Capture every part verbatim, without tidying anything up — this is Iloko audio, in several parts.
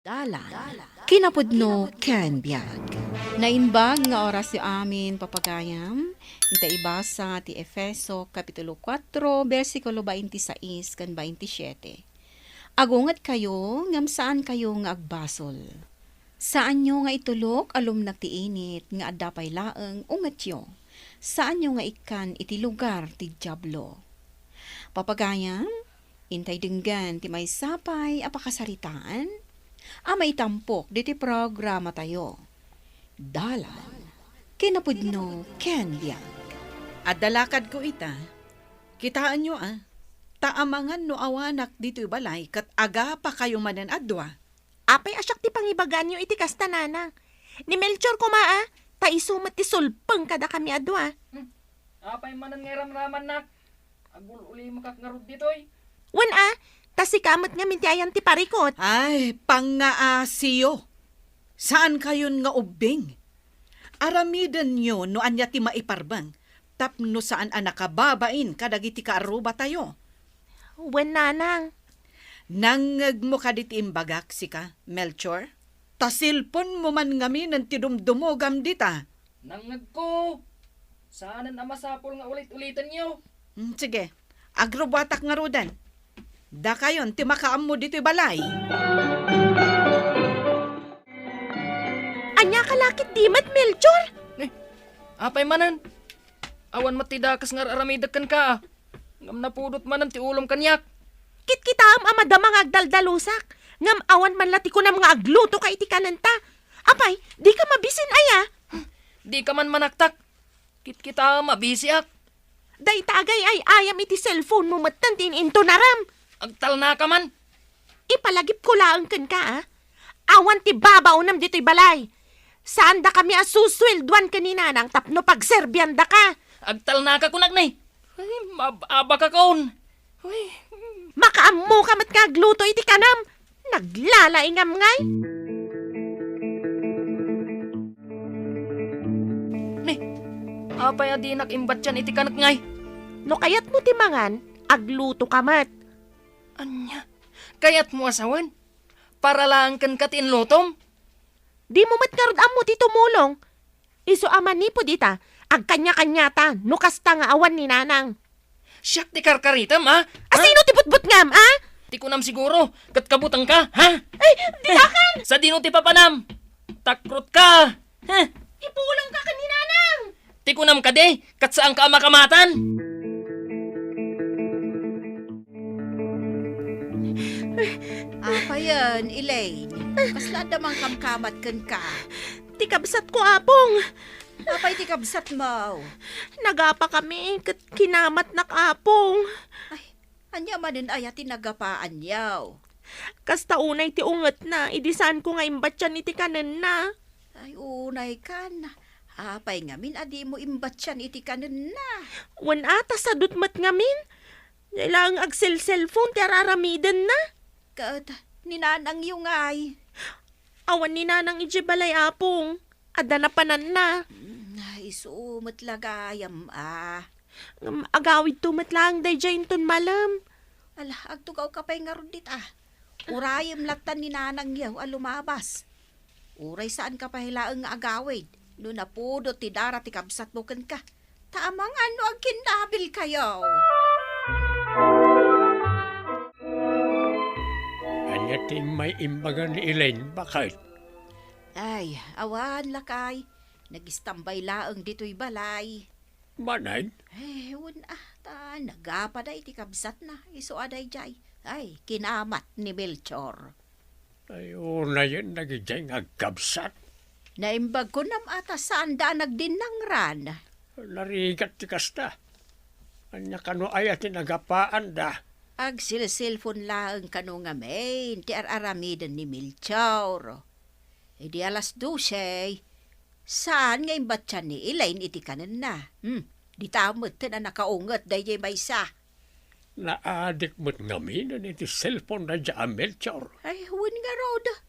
Dalan, kinapudno ken biag. Naimbag nga orasyo amin, papagayam. Inta ibasa ti Efeso, Kapitulo kuatro, bersikulo baintisais ken baintisiete. Agungetkayo, ngem saankayo nga agbasol. Saanyo nga itulok a lumnak ti init nga adda pay laeng ungetyo. Saanyo nga ikkan iti lugar ti Diablo. Papagayam, intay denggen ti maysa pay a pakasaritaan a maitampok ditoy programatayo. Dalan, kinapudno ken biag. Adda lakadko ita. Kitaenyo a, ta amangan no awanak ditoy balay ket agapakayo manen a dua. Apay a siak ti pangibagaanyo iti kasta, nanang? Ni Melchor koma a, ta isu met ti sulpeng kadakami a dua. Hmm. Apay manen nga iramramannak? Agul-ulimakak ngarud ditoy. Wen a, ta sika met ngamin ti ayan ti parikut. Ay, pangngaasiyo. Saankayon nga ubbing. Aramidenyo no ania ti maiparbeng tapno saan a nakababain kadagiti kaarrubatayo. Wen, nanang. Nangngegmo kadi ti imbagak, sika, Melchor? Ta silponmo man ngaminen ti dumdumogam dita. Nangngegko. Saanen a masapul nga ulit-ulitenyo. Hmm, sige. Agrubuatak ngaruden. Dakayon ti makaammo ditoy balay. Ania ka lakit di met, Melchor? Eh, apay manen? Awan met ti dakes nga ar-aramidek kenka, a. Ngem napudot manen ti ulom kaniak. Kitkitaem a madama nga agdaldalusak, ngem awan man la ti kunam nga aglutoka iti kanenta. Apay, dika mabisin aya? Dika man manaktak. Kitkitaem a bisiak. Dayta agay-ay-ayam iti cellphone mo metten ti in-intunaram. Agtalnaka man. Ipalagipko laeng kenka, a. Awan ti babaonam ditoy balay. Saan dakami a susueldoan ken ni Nanang tapno pagserbiandaka. Agtalnaka kunak ni. Ay, mab-abaka kon. Ay. Makaammoka met nga agluto iti kanam. Naglalaingam ngay. Ni, apay a dinak imbatian iti kanek ngay? No kayatmo ti mangan, aglutoka met. Ania? Kayatmo a sawen? Para laeng kenka ti inlutom? Dimo met ngarud ammo ti tumulong. Isu a manipud ita, agkanya-kanyata no kasta nga awan ni Nanang. Siak ti karkaritem, a? A sino ti butbutngam, a? Ti kunam siguro, ket kabutengka, ha? Ay, didakan! Sadino ti papanam? Takrotka! Ha? Ipulongka ken ni Nanang! Ti kunam kadi, ket saanka a makamatan? Apayen, Elaine? Kasla adda mangkamkamat kenka? Ti kabsatko, Apong. Apay ti kabsatmo? Nagapakami ket kinamatnak, Apong. Ay, ania manen aya ti nagapaanyo? Kasta unay ti ungetna idi saanko nga imbatian iti kanenna. Ay, unay kan. Apay ngamin a dimo imbatian iti kanenna? Wen a, ta sadut met ngamin. Diay laeng agselselpon ti ar-aramidenna. Ket ni nanangyo ngay? Awan ni nanang idiay balay, Apong. Adda napananna. Mm, isu met la gayam a. Ngem agawidto met laeng daydiay inton malem. Ala, agtugawka pay ngarud dita. Urayem lattan ni nanangyo a lumabas. Uray saanka pay laeng nga agawid no napudot ti dara ti kabsatmo kenka. Ta amangan no agkinnabilkayo. Ania ti immay imbaga ni Elaine, baket? Ay, awan, lakay. Nagistambay laeng ditoy balay. Manen? Eh, wen a, ta nagapada iti kabsatna, isu a daydiay. Ay, kinamat ni Melchor. Ay, unayen dagidiay nga agkabsat. Naimbag kunam a ta saanda a nagdinnangran. Narigat ti kasta. Ania kano aya ti nagapaanda? Agsilsilpon laeng kano ngamin ti ar-aramiden ni Melchor. Idi alas dose, saan nga imbatian ni Elaine iti kanenna. Hmm, dita metten a nakaunget daydiay maysa. Naadik met ngaminen iti cellphone daydiay a Melchor. Ay, wen ngarud.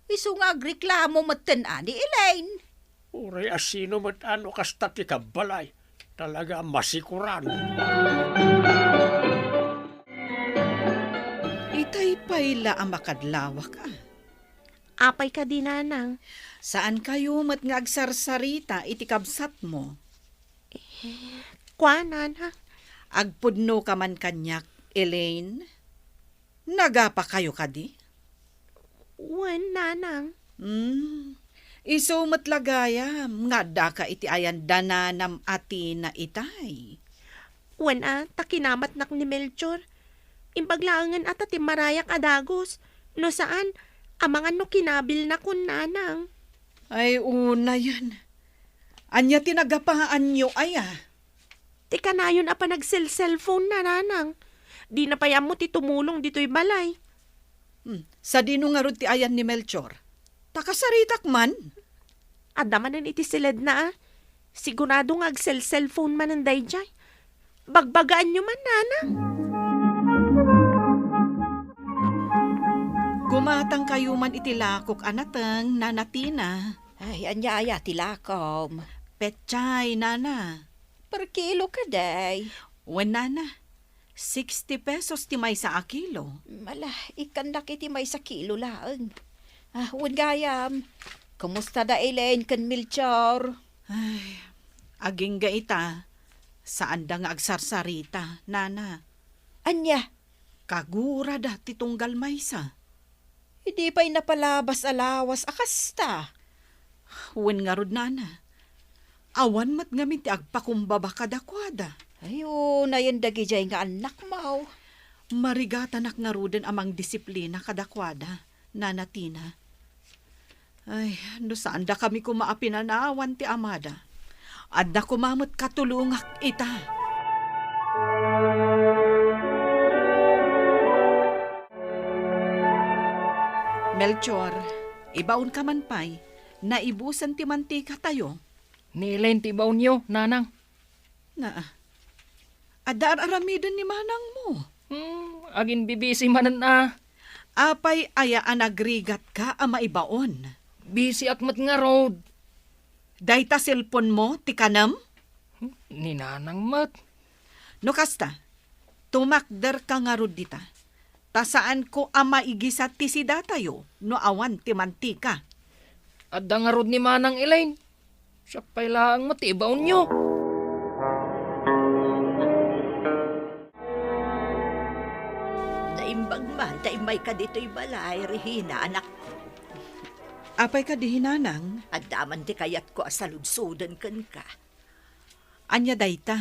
Isu nga agreklamo metten a ni Elaine. Uray a sino met a no kasta ti kabbalay, talaga a masikoran. Itay pay la a makadlawak, a. Apay kadi, nanang? Saankayo met nga agsarsarita iti kabsatmo? Kua, nana. Agpudnoka man kaniak, Elaine? Nagapakayo kadi? Wen, nanang. Hmm. Isu met la gayam nga addaka iti ayan da nanam a Tina itay. Wen a, ta kinamatnak ni Melchor. Imbag laengen a ta timmarayak a dagus. No saan, amangan no kinabilnakon, nanang. Ay, unayen. Ania ti nagapaanyo aya? Ti kanayon a panagselselphone na, nanang. Dina pay ammo ti tumulong ditoy balay. Hmm, sadino ngarud ti ayan ni Melchor? Ta kasaritak man. Adda manen iti siledna, a. Sigurado nga agselselphone manen daydiay. Bagbagaanyo man, nanang. Gumatangkayo man iti lakok a nateng, Nana Tina. Ay, ania aya ti lakom? Petsay, nana. Per kilo kadi? Wen, nana. Sixty pesos ti maysa a kilo. Ala, ikkannak iti maysa kilo laeng. Ah, wen gayam. Kumusta da Elaine ken Melchor? Ay, agingga ita. Saanda nga agsarsarita, nana. Ania? Kagurada ti tunggal maysa. Idi pay napalabas a lawas a kasta. Wen ngarud, nana. Awan met ngamin ti agpakumbaba kadakuada. Ay, unayen dagidiay nga annakmo. Marigatanak ngaruden a mangdisiplina kadakuada, Nana Tina. Ay, no saandakami koma a pinanawan ti amada, adda koma met katulongak ita. Melchor, ibaonka man pay, naibusen ti mantikatayo. Ni Elaine ti ibaonyo, nanang. Na, adda ar-aramiden ni manangmo. Hmm, aginbibisi manen a. Apay aya a nagrigatka a maibaon? Bisiak met ngarud. Dayta cellphone-mo ti kanem? Hmm, ni nanang met. No kasta, tumakderka ngarud dita. Ta saanko a maigisa ti sidatayo no awan ti mantika. Adda ngarud ni Manang Elaine. Siak pay laeng met ti ibaonyo. Naimbag man ta immayka ditoy balay, Regina, anakko. Apay kadi, nanang? Adda man ti kayatko a saludsoden kenka. Ania dayta?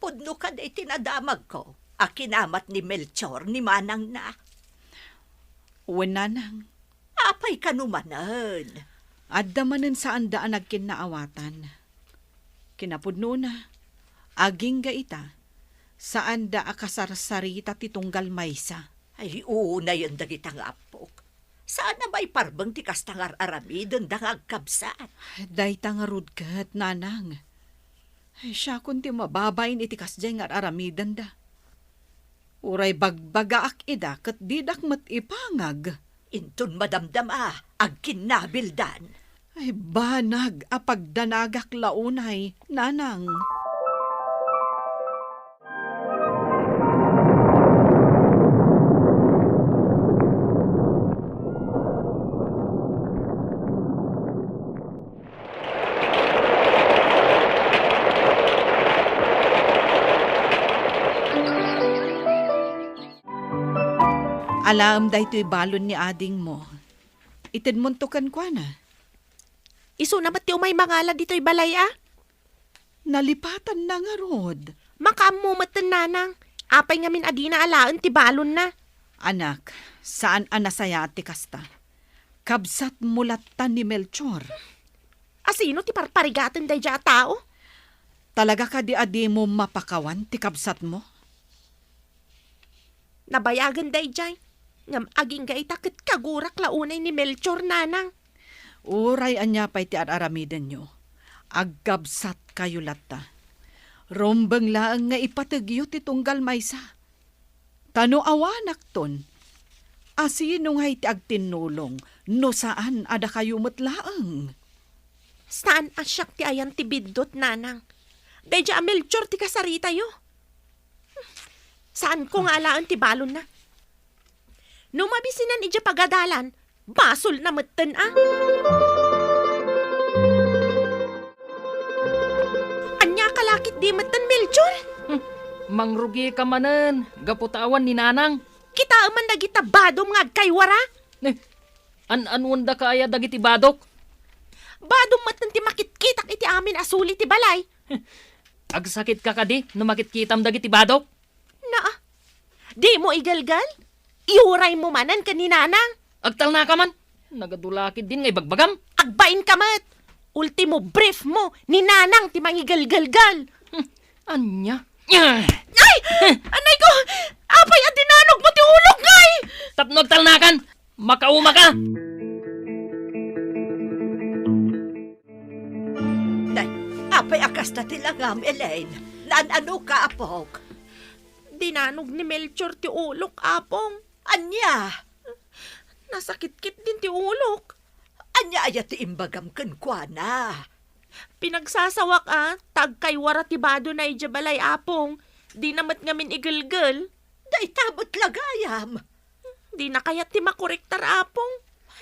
Pudno kadi ti nadamagko a kinamat ni Melchor ni manangna? Wen, nanang. Apay kano manen? Adda manen saanda a nagkinnaawatan. Kinapudnona, agingga ita, saanda a kasarsarita ti tunggal maysa. Ay, unayen dagita nga appok. Saan a maiparbeng ti kasta nga ar-aramidenda nga agkabsat. Dayta ngarud ket, nanang. Ay, siakon ti mababain iti kasdiay nga ar-aramidenda. Uray bagbagaak ida ket didak met ipangag. Inton madamdama, agkinnabildan. Ay, banag a pagdanagak la unay, nanang. Alaem daytoy balon ni adingmo. Itedmonto kenkuana. Isuna met ti umay mangala ditoy balay a? Nalipatanna ngarud. Makaammo metten, nanang. Apay ngamin a dina alaen ti balonna? Anak, saan a nasayaat ti kasta. Kabsatmo latta ni Melchor. A sino ti parparigaten daydiay a tao? Talaga kadi a dimo mapakawan ti kabsatmo? Nabayagen daydiay, ngem agingga ita ket kagurak la unay ni Melchor, nanang. Uray ania pay ti ar-aramidenyo, agkabsatkayo latta. Rumbeng laeng nga ipategyo ti tunggal maysa. Ta no awanakton, a sino ngay ti agtinnulong no saan a dakayo met laeng? Saan a siak ti ayan ti biddut, nanang. Daydiay a Melchor ti kasaritayo. Saanko nga alaen ti balonna. No mabisinan idiay pagadalan, Basolna metten a. Ania ka lakit di metten, Melchor? Hmm, mangrugika manen, gapu ta awan ni Nanang. Kitaem man dagita badom nga agkaywara. Eh, an-anuendaka aya dagiti badok? Badom metten ti makitkitak iti amin a suli ti balay. Agsakitka kadi no makitkitam dagiti badok? Naa, dimo igelgel? Iuraymo manen ken ni Nanang. Agtalnaka man. Nagadu lakit din nga ibagbagam. Agbainka met. Ultimo brief mo, ni Nanang ti mangigelgelgel. Hmm, ania? Ay! Anay ko! Apay a dinanogmo ti ulok ngay! Tapno agtalnakan, makaumaka! Day, apay a kasta ti langam, Elaine? Naan-anoka, apok? Dinanog ni Melchor ti ulok, Apong. Ania? Nasakitkit din ti ulok. Ania aya ti imbagam kenkuana? Pinagsasawak a, ta agkaywara ti badona idiay balay, Apong. Dina met ngamin igelgel. Dayta met la gayam. Dina kayat ti makorektar, Apong.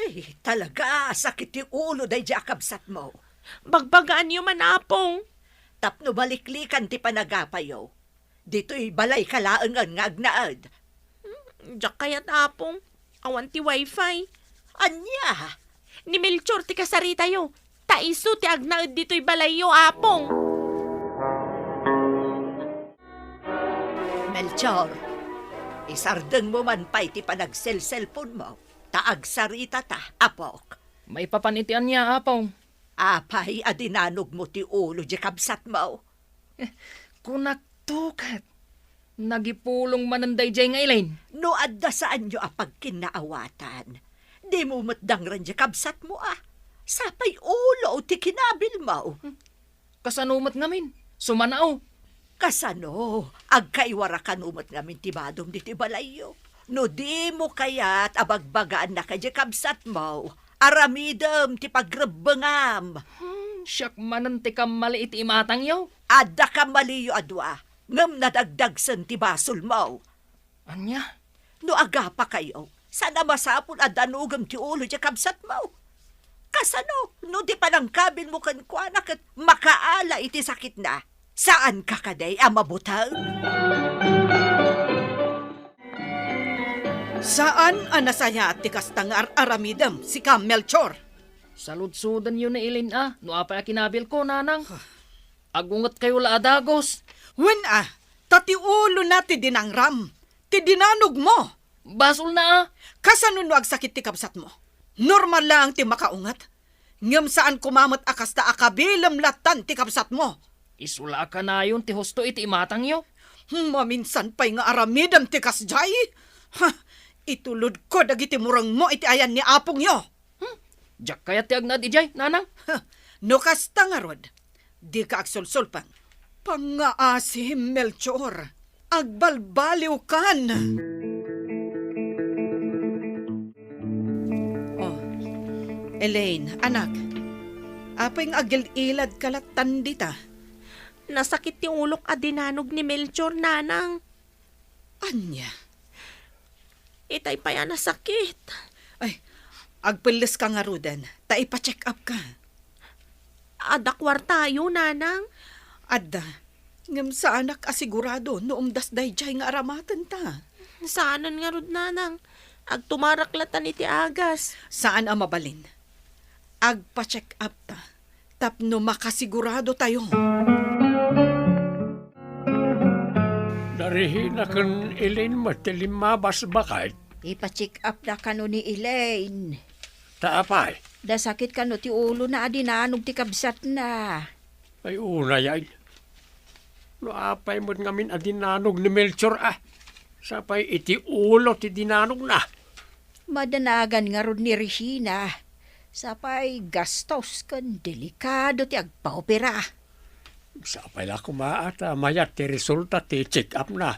Ay, talaga, sakit ti ulo daydiay a kabsatmo. Bagbagaanyo man, Apong. Tapno maliklikan ti panagapayo, ditoy balayka laengen nga agnaed. Hmm, diak kayat, Apong. Awan ti wifi. Ania? Ni Melchor ti kasaritayo. Ta isu ti agnaed ditoy balayyo, Apong. Melchor, isardengmo man pay ti panagselselponmo, ta agsaritata, apok. Maipapan iti ania, Apong? Apay a dinanogmo ti ulo diay kabsatmo? Eh, kunakto ket, nagipulong manen daydiay nga Elaine. No adda saanyo a pagkinnaawatan, dimo met dangren diay kabsatmo a. Sapay ulo ti kinabilmo. Hmm. Kasano met ngamin? Sumanao. Kasano? Agkaywara kano met ngamin ti badom ditoy balayyo. No dimo kayat a bagbagaanna kadiay kabsatmo, aramidem ti pagrebbengam. Hmm, siak manen ti kammali iti imatangyo. Adda kammaliyo a dua, ngem nadagdagsen ti basolmo. Ania? No agapakayo, saan a masapul a danogem ti ulo diay kabsatmo. Kasano no di panangkabilmo kenkuana ket makaala iti sakitna? Saanka kadi a mabuteng? Saan a nasayaat ti kasta nga ar-aramidem, sika, Melchor. Saludsodenyo ni Elaine a, no apay a kinabilko, Nanang. Agungetkayo la a dagus. Wen a, ta ti ulona ti dinangram, ti dinanogmo. Basolna a. Kasano no agsakit ti kabsatmo? Normal laeng ti makaunget. Ngem saan koma met a kasta a kabilem lattan ti kabsatmo. Isu la a kanayon ti husto iti imatangyo. Maminsan pay nga aramidem ti kasdiay. Ha, itulodko dagiti murengmo iti ayan ni apongyo. Hmm, diak kayat ti agnaed idiay, Nanang. Ha, no kasta ngarud, dika agsulsulpeng. Pangngaasim, Melchor. Agbalbaliwkan. Oh, Elaine, anak. Apay nga agil-iladka lattan dita? Nasakit ti ulok a dinanog ni Melchor, Nanang. Ania? Itay pay a nasakit. Ay, agpelleska ngaruden, ta ipa-check up ka. Adda kuartayo, Nanang? Adda. Ngem saanak a sigurado no umdas daydiay nga aramatenta. Saanen ngarud, Nanang. Agtumarak lattan iti agas. Saan a mabalin. Agpa-check up ta. Tapno makasigurado tayo. Narihina ken Elaine met ti limmabas, baket. Ipa-check up da kano ni Elaine. Ta apay? Nasakit kano ti ulona a dinanog ti kabsatna. Ay, unay, ay. No apay met ngamin a dinanog ni Melchor a, sapay iti ulo ti dinanogna. Madanagan ngarud ni Regina. Sapay gastos ken delikado ti agpaopera. Sapay la koma a ta mayat ti resulta ti check-up-na.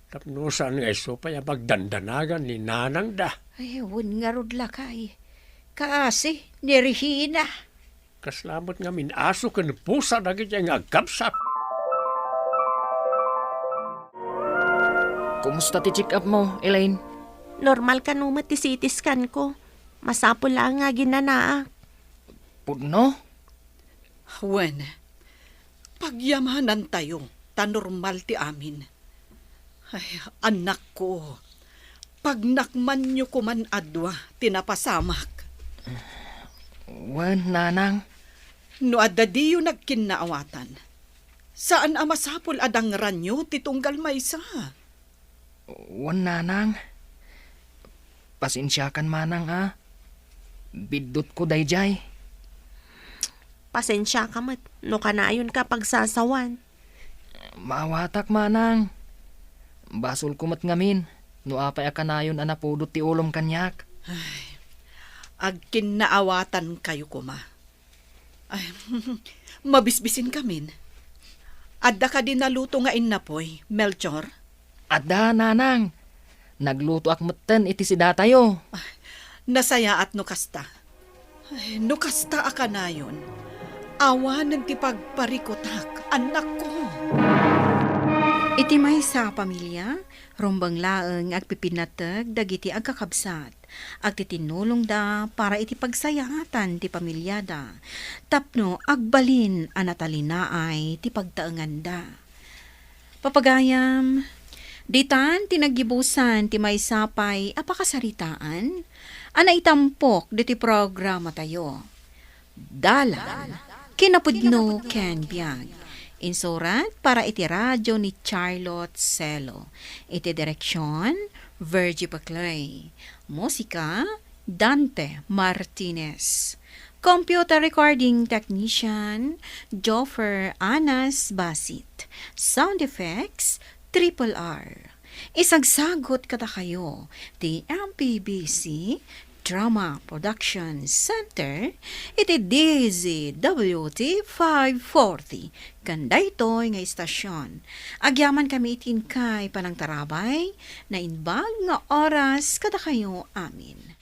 Tapno saan nga isu pay a magdandanagan ni nanangda. Ay, wen ngarud lakay. Kaasi ni Regina. Kasla met ngamin aso ken pusa dagiti nga agkabsat. Kumusta ti check-up mo, Elaine? Normal kano met ti C T scan ko. Masapul laeng nga aginnanaak. Pudno? Wen, pagyamanantayo ta normal ti amin. Ay, anakko, pagnakmanyo koman a dua ti napasamak. Wen, nanang. No adda diyo nagkinnaawatan, saan a masapul a dangranyo ti tunggal maysa. Wen, nanang. Pasensiakan manang a biddutko daydiay. Pasensiaka met no kanayonka pagsasawan. Maawatak manang. Basolko met ngamin no apay a kanayon a napudot ti ulom kaniak. Ay, agkinnaawatankayo koma. Ay, mabisbisinkamin. Adda kadi naluto nga innapoy, Melchor? Adda, nanang. Naglutoak metten iti sidatayo. Ah, nasayaat no kasta. Ay, no kasta a kanayon, awanen ti pagparikutak, annakko. Iti maysa a pamilia, rumbeng laeng nga agpipinnateg dagiti agkakabsat. Agtitinnulongda para iti pagsayaatan ti pamiliada tapno agbalin a natalinaay ti pagtaenganda. Papagayam, ditan ti naggibusan ti maysa pay a pakasaritaan a naitampok ditoy programatayo. Dalan, kinapudno ken biag. Insurat para iti radio ni Charlotte Celo. Iti direksyon, Virgie Paclay. Musika, Dante Martinez. Computer recording technician, Joffer Anas Basit. Sound effects, Triple R. Isagsagut kadakayo ti M P B C Drama Production Center iti D Z W T five forty. Ken daytoy nga istasyon, agyamankami iti inkay panangtarabay, naimbag nga oras kadakayo amin.